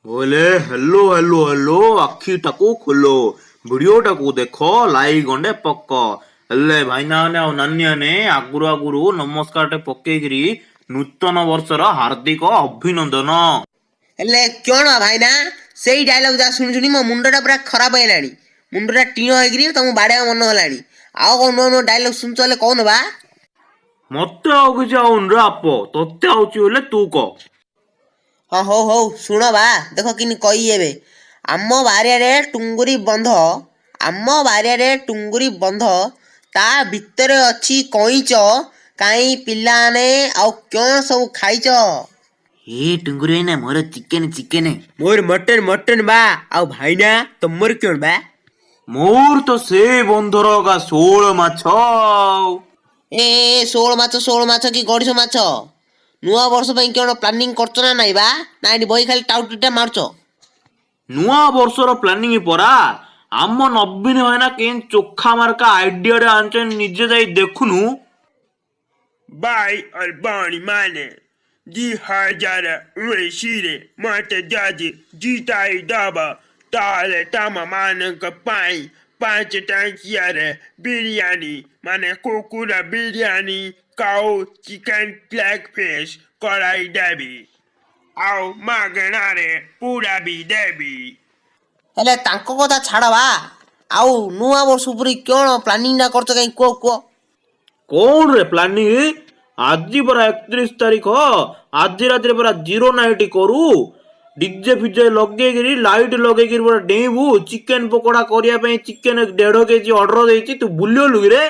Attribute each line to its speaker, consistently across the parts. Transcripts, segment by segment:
Speaker 1: ବୋଇଲେ hello hello hello, ଆଖିଟାକୁ ଖୋଲ, ଭିଡିଓଟାକୁ ଦେଖ, ଲାଇକ୍ ଗଣ୍ଡେ ପକ। ହେଲେ ଭାଇନା ମାନେ ଆଉ ନାନୀ ମାନେ, ଆଗରୁ ଆଗରୁ ନମସ୍କାରଟେ ପକେଇକିରି ନୂତନ ବର୍ଷର ହାର୍ଦ୍ଦିକ ଅଭିନନ୍ଦନ।
Speaker 2: ହେଲେ କଣ ଭାଇନା, ସେଇ ଡାଇଲଗ ଯାହା ଶୁଣି ଶୁଣି ମୋ ମୁଣ୍ଡଟା ପୁରା ଖରାପ ହେଇଗଲାଣି। ମୁଣ୍ଡଟା ଟିଣ ହେଇକିରି ତମକୁ ବାଡେଇବା ମନ ହେଲାଣି। ଆଉ କଣ ନୂଆ ନୂଆ ଡାଇଲଗ ଶୁଣୁଛ ହେଲେ କହୁନ ବା।
Speaker 1: ମତେ ଆଉ କିଛି ଆଉନି ରେ ଆପ୍, ତତେ ଆଉଛି ବୋଲେ ତୁ କହ।
Speaker 2: ହଁ, ହଉ ହଉ, ଶୁଣ ବା, ଦେଖ କିନି କହି ଏବେ। ଆମ ବାରିଆରେ ଟୁଙ୍ଗୁରି ବନ୍ଧ, ଆମ ବାରିଆରେ ଟୁଙ୍ଗୁରି ବନ୍ଧ, ତା ଭିତରେ ଅଛି କଇଁଚ। କାଇଁ ପିଲାମାନେ, ଆଉ କଣ ସବୁ ଖାଇଛ?
Speaker 1: ଏ ଟୁଙ୍ଗୁରି ଭାଇନା, ମୋର ଚିକେନ ଚିକେନ।
Speaker 2: ମୋର ମଟନ ମଟନ ବା। ଆଉ ଭାଇନା, ତମର କଣ ବା?
Speaker 1: ମୋର ତ ସେ ବନ୍ଧର ଗା ଶୋଳ ମାଛ ଆଉ।
Speaker 2: ଏ ଏ, ଶୋଳ ମାଛ, ଶୋଳ ମାଛ କି ଗଡ଼ିଶ ମାଛ? ନୂଆ ବର୍ଷ ପାଇଁ କଣ ପ୍ଲାନିଂ କରୁଛ ନା ନାଇଁ ବା, ନା ଏଠି ବହି ଖାଲି ଟାଉଟିଟା ମାରୁଛ?
Speaker 1: ନୂଆ ବର୍ଷର ପ୍ଲାନିଂ ପରା ଆମ ନବୀନ ଭାଇନା କେମିତି ଚୋଖା ମାର୍କା ଆଇଡିଆରେ ଆଣିଛନ୍ତି, ନିଜେ ଯାଇ ଦେଖୁନୁ।
Speaker 3: ଭାଇ और ଭଉଣୀମାନେ, 2019ରେ ମତେ ଯଦି ଜିତାଇ ଦବ, ତାହେଲେ ତମମାନଙ୍କ ପାଇଁ 5 ଟଙ୍କିଆରେ ବିରିୟାନୀ, ମାନେ କୁକୁଡ଼ା ବିରିୟାନୀ, କାଉ ଚିକେନ ଲେଗ୍ ପିସ୍ କରାଇଦେବି ଆଉ ମାଗଣାରେ ପୁରା ବି ଦେବି।
Speaker 2: ହେଲେ ତାଙ୍କ କଥା ଛାଡ଼ ବା, ଆଉ ନୂଆ ବର୍ଷ ଉପରେ କଣ ପ୍ଲାନିଂଟା କରୁଛ କାଇଁ, କୁହ କୁହ।
Speaker 1: କଣ ରେ ପ୍ଲାନିଂ? ଆଜି ପରା 31 ତାରିଖ। ଆଜି ରାତିରେ ପରା ଜିରୋ ନାଇଟ୍ କରୁ, ଡିଜେ ଫିଜେ ଲଗେଇକିରି, ଲାଇଟ୍ ଲଗେଇକିରି ପୁରା ଡେଇଁବୁ। ଚିକେନ ପକୋଡା କରିବା ପାଇଁ ଚିକେନ 1.5 କେଜି ଅର୍ଡର ଦେଇଛି। ତୁ ଭୁଲିଗଲୁ କିରେ?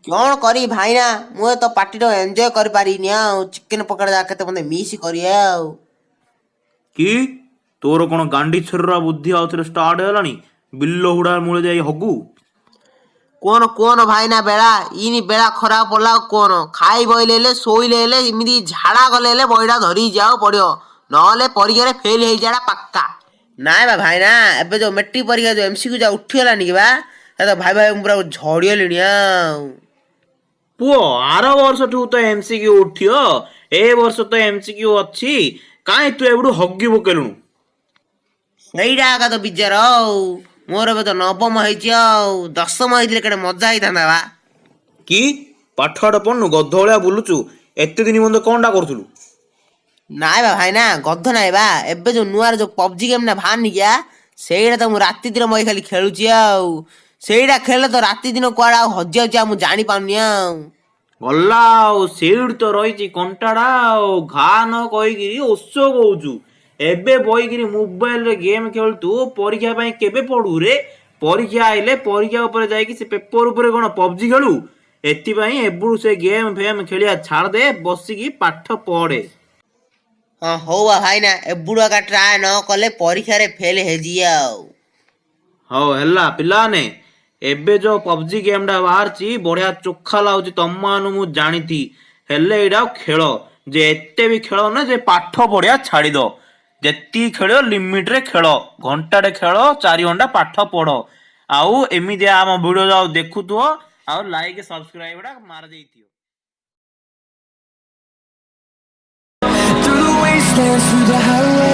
Speaker 2: କଣ କରିବି ଭାଇନା, ମୁଁ ତ ପାର୍ଟିଟା ଏନ୍ଜୟ କରିପାରିନି। ଆଉ ଚିକେନ ପକୋଡ଼ା ଯାହା କେତେ ମତେ ମିସ୍ କରିବା ଆଉ।
Speaker 1: କି ତୋର କଣ ଗାଣ୍ଡି ଛେରରା ବୁଦ୍ଧି ଆଉ ଥରେ ଷ୍ଟାର୍ଟ ହେଲାଣି? ବିଲ ହୁଡା ମୂଳେ ଯାଇ ହଗୁ।
Speaker 2: କୁହନ କୁହନ ଭାଇନା, ବେଳା ଇନି ବେଳା ଖରାପ ପଡିଲା। ଆଉ କୁହନ, ଖାଇ ବଇଲେ ହେଲେ, ଶୋଇଲେ ହେଲେ, ଏମିତି ଝାଡ଼ା ଗଲେ ହେଲେ ବହିଟା ଧରିକି ଯିବାକୁ ପଡିବ, ନହେଲେ ପରୀକ୍ଷାରେ ଫେଲ୍ ହେଇଯିବାଟା ପାକ୍କା। ନାଇଁ ବା ଭାଇନା, ଏବେ ଯୋଉ ମେଟ୍ରିକ ପରୀକ୍ଷା ଯୋଉ ଏମସିକ୍ୟୁ ଯାହା ଉଠିଗଲାନି କି ବା, ଏ ତ ଭାଇ ଭାଇ, ମୁଁ ପୁରା ଝଡ଼ିଗଲିଣି ଆଉ।
Speaker 1: ପୁଅ, ଆର ବର୍ଷଠୁ ତ ଏମସିକ୍ୟୁ ଉଠିବ, ଏ ବର୍ଷ ତ ଏମସିକ୍ୟୁ ଅଛି। କାଇଁ ତୁ ଏବେଠୁ ହଗି ପକେଇଲୁଣୁ?
Speaker 2: ସେଇଟା ଏକା ତ ବିଜାର ଆଉ। ମୋର ଏବେ ତ ନବମ ହେଇଛି, ଆଉ ଦଶମ ହେଇଥିଲେ କେତେ ମଜା ହେଇଥାନ୍ତା ବା।
Speaker 1: କି ପାଠ ଆଠ ପଢୁନୁ, ଗଧ ଭଳିଆ ବୁଲୁଛୁ? ଏତେ ଦିନ ପର୍ଯ୍ୟନ୍ତ କଣଟା କରୁଥିଲୁ?
Speaker 2: ନାଇଁ ବା ଭାଇନା, ଗଧ ନାଇଁ ବା। ଏବେ ଯୋଉ ନୂଆରେ ଯୋଉ ପବଜି ଗେମ୍ ନା ବାହାରିନି କିଆ, ସେଇଟା ତ ମୁଁ ରାତି ଦିନ ବହି ଖାଲି ଖେଳୁଛି। ଆଉ ସେଇଟା ଖେଳିଲେ ତ ରାତି ଦିନ କୁଆଡେ ଆଉ ହଜିଯାଉଛି, ଆଉ ମୁଁ ଜାଣିପାରୁନି ଆଉ।
Speaker 1: ଗଲା ଆଉ, ସେଇଠି ତ ରହିଛି କଣ୍ଟାଟା। ଆଉ ଘା ନ କହିକିରି ଓଷ କହୁଛୁ। ଏବେ ବଇକିରି ମୋବାଇଲରେ ଗେମ୍ ଖେଳୁତୁ, ପରୀକ୍ଷା ପାଇଁ କେବେ ପଢୁ ରେ? ପରୀକ୍ଷା ଆଇଲେ ପରୀକ୍ଷା ଉପରେ ଯାଇକି ସେ ପେପର ଉପରେ କଣ ପବଜି ଖେଳୁ? ଏଥିପାଇଁ ଏବୁରୁ ସେ ଗେମ୍ ଫେମ୍ ଖେଳିବା ଛାଡ଼ିଦେ, ବସିକି ପାଠ ପଢେ।
Speaker 2: ହଁ, ହଉ ବା ଭାଇନା, ଏବୁଡୁ ଏକା ଟ୍ରାଏ ନ କଲେ ପରୀକ୍ଷାରେ ଫେଲ୍ ହେଇଯିବା ଆଉ।
Speaker 1: ହଉ ହେଲା ପିଲାମାନେ, ଏବେ ଯୋଉ ପବଜି ଗେମ୍ ଟା ବାହାରିଛି, ବଢିଆ ଚୋଖା ଲାଗୁଛି ତମମାନଙ୍କୁ ମୁଁ ଜାଣିଥି। ହେଲେ ଏଇଟା ଆଉ ଖେଳ ଯେ ଏତେ ବି ଖେଳ ନା ଯେ ପାଠ ପଢିବା ଛାଡ଼ିଦ। ଯେତିକି ଖେଳିବ ଲିମିଟରେ ଖେଳ, ଘଣ୍ଟାଟେ ଖେଳ, 4 ଘଣ୍ଟା ପାଠ ପଢ। ଆଉ ଏମିତି ଆମ ଭିଡିଓ ଆଉ ଦେଖୁଥିବ ଆଉ ଲାଇକ୍ ସବସ୍କ୍ରାଇବ ଟା ମାରି ଦେଇଥିବ।
Speaker 4: Through the wastelands, through the highways.